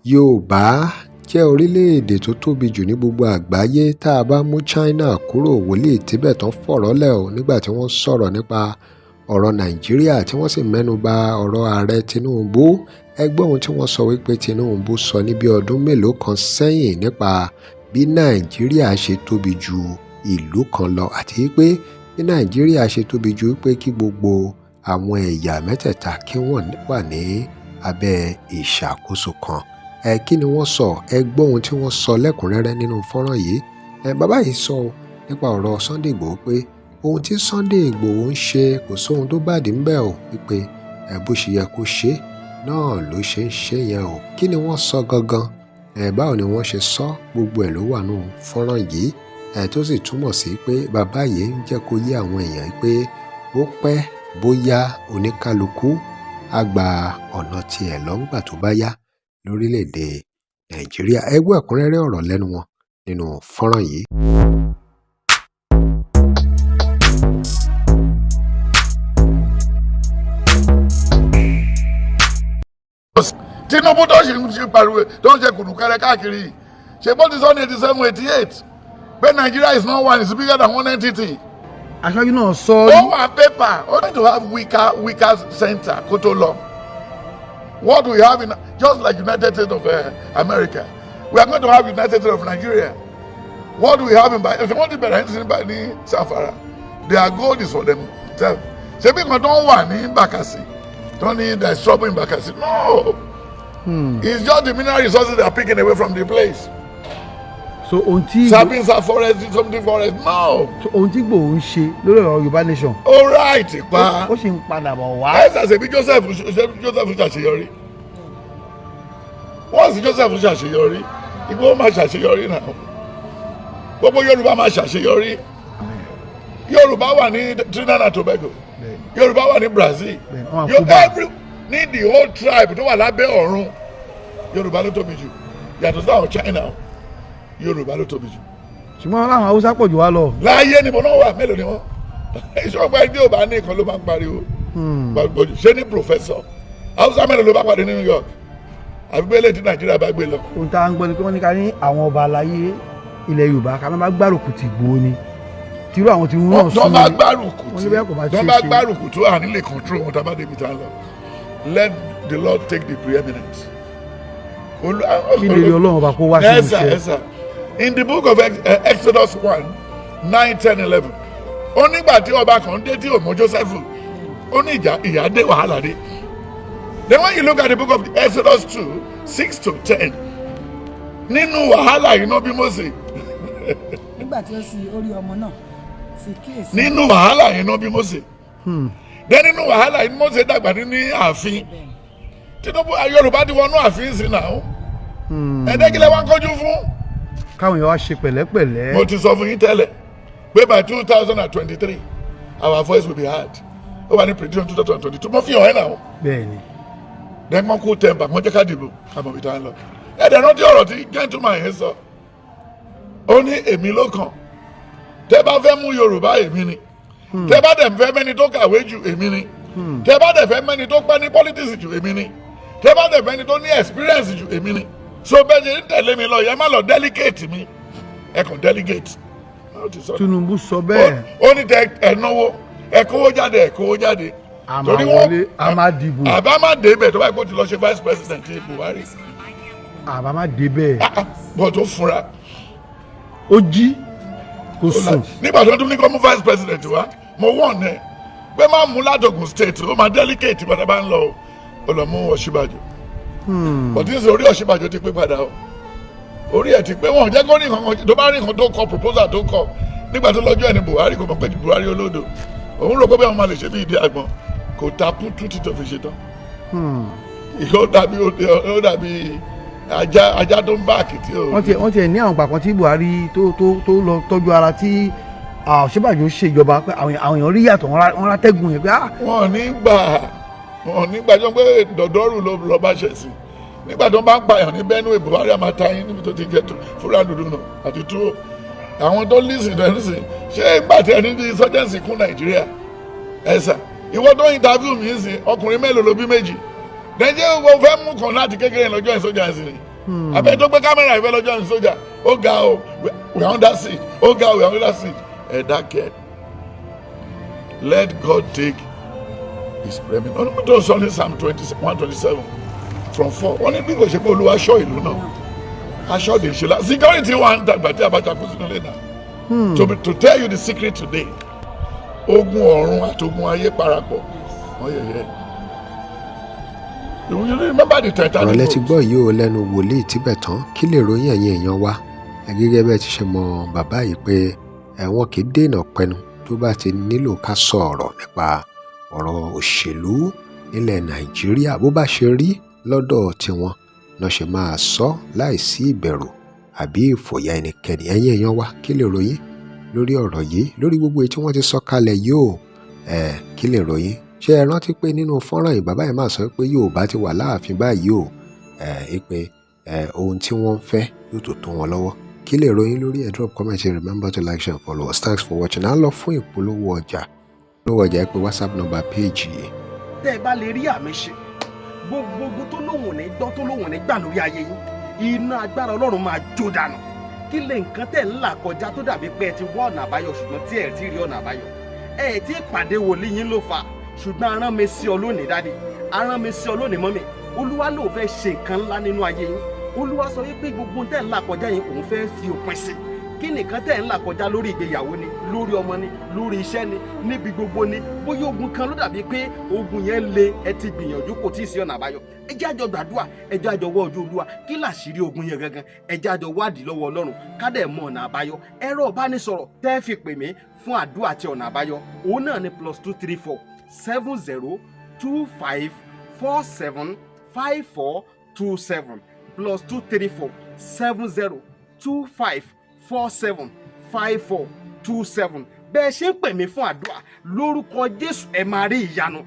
Yorùbá jẹ́ orílẹ̀-èdè tó tóbi jù ní gbogbo àgbáyé. Tá a bá mú China kúrò, Wòlíì Tibetan fọ̀rọ̀ lẹ̀ ọ́ nígbà tí wọ́n sọ̀rọ̀ nípa ọ̀rọ̀ Nàìjíríà, tí wọ́n sì mẹ́nu ba ọ̀rọ̀ Ààrẹ Tinubu. Ẹ gbọ́ ohun tí wọ́n sọ wípé Tinubu sọ ní bí ọdún mélòó kan sẹ́yìn nípa bí Nàìjíríà ṣe tóbi ju ìlú kan lọ, àti pé bí Nàìjíríà ṣe tóbi ju pé kí gbogbo àwọn ẹ̀yà mẹ́tẹ̀ẹ̀ta kí wọ́n wà ní abẹ́ ìṣàkóso kan. Ẹ kí ni wọ́n sọ? Ẹ gbọ́ ohun tí wọ́n sọ lẹ́kùnrẹ́rẹ́ nínú fọ́nrán yìí. Ẹ bàbá yìí sọ nípa ọ̀rọ̀ Sunday Igboho pé ohun tí Sunday Igboho ń ṣe, kò sóhun tó bad ńbẹ̀ o, wípé ẹ bó ṣe yẹ kó ṣe náà ló ṣe ń ṣe yẹn o. Kí ni wọ́n sọ gangan? Ẹ báwo ni wọ́n ṣe sọ? Gbogbo ẹ̀ ló wà nínú fọ́nrán yìí, ẹ tó sì túmọ̀ sí pé bàbá yìí ń jẹ́ kó yé àwọn èèyàn pé ó pẹ́ bóyá, oníkálukú á gba ọ̀nà tiẹ̀ lọ́ngbà tó bá yá lórílẹ̀‐èdè Nàìjíríà. Ẹ gbọ́ ẹ̀kúnrẹ́rẹ́ ọ̀rọ̀ lẹ́nu wọn nínú fọ́nrán yìí. Tinubu tó ṣe ń ṣe pariwo, tó ń ṣe kùrùkẹrẹ káàkiri, ṣe bó ti sọ ní 87, 88 pé Nigeria is not one, it's bigger than one entity. Aṣáájú náà sọ. Ó wà paper. Ó need to have weaker center kó tó lọ. What we have in, just like United States of America, we are going to have United States of Nigeria. What we have in by if wọ́n ti bẹ̀rẹ̀ ní by ní Zamfara, their gold is for themselves. Ṣebí kan tó ń wà ní Bakassi, tó ní there is trouble in Bakassi? No, It's just the mineral resources they are picking away from the place. So ohun tí Sambisa forest, something forest, no. So ohun tí Ìgbòho ń ṣe lórí ọ̀rọ̀ Yorùbá nation, All right pa. ó sì ń padà bọ̀ wá. Ẹ ṣàṣe bí Joseph, ṣe Joseph ṣàṣeyọrí, wọ́n sì Joseph ṣàṣeyọrí, Ìgbòho máa ṣàṣeyọrí náà, gbogbo Yorùbá máa ṣàṣeyọrí. Yorùbá wà ní Trinidad and Tobago, Yorùbá wà ní Brazil. Wọ́n wà Cuba. Every ní the whole tribe tó wà lábẹ́ ọ̀run, Yorùbá ló tóbi jù, yàtọ̀ sáwọn China. Yorùbá ló tóbi jù. Ṣùgbọ́n láwọn Haúsá pọ̀ jù wá lọ. Láyé ni mo náà wà, mélòó ni wọ́n? Ìṣọ́gbà ẹni tí ò bá ní nǹkan ló máa ń pariwo. Ṣé ní professor Haúsá mélòó ló bá pàdé ní New York? Àfi pé eléyìí tí Nàìjíríà bá gbé lọ. Ohun tá à ń gbọ́ ni pé wọ́n ní ká ní àwọn ọba aláyé ilẹ̀ Yorùbá ká má gbárùkù tì Ìgbòho ni, tírú àwọn tí wọ́n tó sún bá ni. Gbárùkù Wọ́n tí ní bẹ́ẹ̀ kò bá tó ṣeé bá ṣe. gbárùkù tó à nílé control wọn tá a bá débi tá a lọ. Let the Lord take the preeminence. Kí lè rí Ọlọ́run ọba kó wá sí Yes sir. ìmúṣẹ. Yes sir. In the book of Exodus 1:9, 10, 11, ó nígbà tí ọba kan dé tí ò mọ Joseph, ó ní ìjà, ìyà dé, wàhálà dé. Then when you look at the book of Exodus 2:6 to 10, nínú wàhálà yìí náà bí Mósè. Nígbà tí ó sì orí ọmọ náà sì kíyèsí. Nínú wàhálà yìí náà bí Mósè. Then nínú wàhálà yìí, Mósè dàgbà ní ààfin. Tinubu, Yorùbá ti wọnú ààfin sí náà. Ẹ̀ẹ́dẹ́gilẹ̀ wa ń kọjú fún. Káwọn èèyàn wá ṣe pẹ̀lẹ́pẹ̀lẹ́. Mo ti sọ fún yín tẹ́lẹ̀ pé by 2023, our voice will be heard. Ó wà ní prediction 2022, mo fi hàn ẹ́ náà. Bẹ́ẹ̀ ni. Then wọ́n kú temper, wọ́n jẹ́ ká dìbò, àmọ́ ibi tá a ń lọ. Ẹ̀dẹ̀ rántí ọ̀rọ̀ tí gentleman yẹn sọ. Ó ní èmi ló kàn. Tẹ́ bá fẹ́ mú Yorùbá, èmi ni. Tẹ́ bá dẹ̀ fẹ́ mẹ́ni tó kàwé jù, èmi ni. Tẹ́ bá dẹ̀ fẹ́ mẹ́ni tó pẹ́ ní politics jù, èmi ni. Tẹ́ bá dẹ̀ fẹ́ mẹ́ni tó ní experience jù, èmi ni. So bẹ́ẹ̀ ṣe ń tẹ̀lé mi lọ yẹn, má lọ delegate mi, ẹ kàn delegate. Ó ti sọ. Tinubu sọ bẹ́ẹ̀. Ó ní tẹ ẹ náwó, ẹ kówó jáde, ẹ kówó jáde. A máa Torí wọ́n- wọlé, a máa dìbò. Àbá má dé ibẹ̀ tó bá yẹ kó ti lọ ṣe vice president Buhari. Àbá má dé bẹ́ẹ̀. Ah, ah, bọ̀ tó fúnra. Ó jí, kò sùn. Nígbà tó tún ní kó mú vice president wá, mo wọ̀n ẹ pé má mú láti Ògùn State, ó máa delicate bàtà bá ń lọ o. Ó lọ mú Ọ̀ṣínbàjò, but ní sọ orí Ọ̀ṣínbàjò ti pé padà o, orí ẹ̀ ti pé. Wọ́n jẹ́ kó ní nǹkan tó bá rí nǹkan tó kọ proposal tó kọ nígbà tó lọ́jọ́ ẹni Buhari, kò mọ̀ pé Buhari olódo òun rò pé bí àwọn máa lè ṣe bí ìdí àgbọn, kò ta kútú tí tó fi ṣe tán. Ó dàbí ajá tó ń bá àkìtì o. Wọ́n tiẹ̀ ní àwọn pàpọ̀ tí Buhari tó lọ tọ́jú ara tí Ọ̀ṣínbàjò ṣèjọba, pé àwọn èèyàn rí yàtọ̀, wọ́n rátẹ́gùn yẹn pé ah. Wọn ò ní gbà jọ pé dọ̀dọ́rù ló lọ bá ṣẹ̀ sí nígbà tó bá ń pààyàn ní Benue. Buhari àmà ta yín níbi tó ti jẹ fúlàní dúdú nù àti túwò àwọn tó lísìn tó ń sìn ṣé ìgbà tí ẹni ní insurgency kún Nàìjíríà. Ẹ̀sà ìwọ tó interview mi ń sìn, ọkùnrin mélòó ló bí? Méjì. Nàìjíríà, wo fẹ́ mú kan láti kékeré lọ́jọ́ insurgency ni. Abẹ́ tó gbé camera ìfẹ́ lọ́jọ́ ní sójà, ó ga o, we are under siege, ó ga, we are under siege. Ẹ dákẹ́. Let God take his preeminence. Ọdún tó sọ ní Psalm 21:27 from 4, wọ́n ní bí kò ṣe pé Olúwa ṣọ́ ìlú náà, aṣọ́de ṣe la security wa ń dàgbà tí Abacha kú sínú ilé náà. To tell you the secret today, ogun ọ̀run àti ogun ayé parapọ̀, wọ́n yẹ̀yẹ́. You remember the Titanic Ọ̀rọ̀ lẹ ti boat? gbọ́ yìí ó lẹ́nu wòlíì Tíbẹ̀tán. Kí lè ròyìn, ẹ̀yin èèyàn wa? Ẹ gẹ́gẹ́ bẹ́ẹ̀ ti ṣe mọ bàbá yìí pé ẹ̀wọ̀n kì í dènà pẹnu tó bá ti nílò ká sọ ọ̀rọ̀ nípa ọ̀rọ̀ òṣèlú nílẹ̀ Nàìjíríà. Bó bá ṣe rí lọ́dọ̀ tiwọn náà ṣe máa sọ láìsí ìbẹ̀rù àbí ìfòyà ẹnikẹ́ni. Ẹ̀yin èèyàn wa, kí lè ròyìn lórí ọ̀rọ̀ yìí, lórí gbogbo èyí tí wọ́n ti sọ kalẹ̀ yìí o? Ẹ̀ kí lè ròyìn? Ṣé ẹ rántí pé nínú fọ́nrán yìí, bàbá yìí máa sọ pé Yorùbá ti wà láàfin báyìí o, ẹ pé ẹ ohun tí wọ́n ń fẹ́ yóò tó tó wọn lọ́wọ́. Kí lè ròyìn lórí ẹ̀? Drop comment. Remember to like, share and follow us. Thanks for watching. À ń lọ fún ìpolówó ọjà. Ìpolówó ọjà, ẹ pé WhatsApp number page yìí. Tẹ́ ẹ bá lè rí àmì ṣe, gbogbo ogun tó lóhùn ò ní gbọ́, tó lóhùn ò ní gbà lórí ayé yín, iná agbára Ọlọ́run máa jó dànù. Kí lè nǹkan tẹ̀ ń là kọjá tó dàbí pé ẹ ti wá ọ̀nà àbáyọ, ṣùgbọ́n tí ẹ ti rí ọ̀nà àbáyọ? Ẹ ti pàdé wòlíì yín ló fà, ṣùgbọ́n arán mi sí ọ lónìí, daddy, arán mi sí ọ lónìí, mummy. Olúwa ló fẹ́ ṣe nǹkan ńlá nínú ayé yín. Olúwa sọ wípé gbogbo tẹ̀ ń là kọjá yín, òun fẹ́ fi òpin sí. Kí nìkan tẹ̀ ń là kọjá? Lórí ìgbéyàwó ni, lórí ọmọ ni, lórí iṣẹ́ ni, níbi gbogbo ni. Bóyá ogun kan ló dàbí pé ogun yẹn le, ẹ ti gbìyànjú, kò tí ì sí ọ̀nà àbáyọ. Ẹ jẹ́ àjọ gbàdúrà, ẹ jẹ́ àjọ wọ́ ojú Olúwa. Kí làṣírí ogun yẹn gangan? Ẹ jẹ́ àjọ wádìí lọ́wọ́ Ọlọ́run, ká dẹ̀ mọ ọ̀nà àbáyọ. Ẹ̀rọ ìbánisọ̀rọ̀ tẹ́ fi pè mí fún àdúrà àti ọ̀nà àbáyọ, òun náà ni +234 70 25 47 54 27, +234 70 25 47 54 27. Bẹ́ẹ̀ ṣe ń pè mí fún àdúrà, lórúkọ Jésù, ẹ máa rí ìyanu.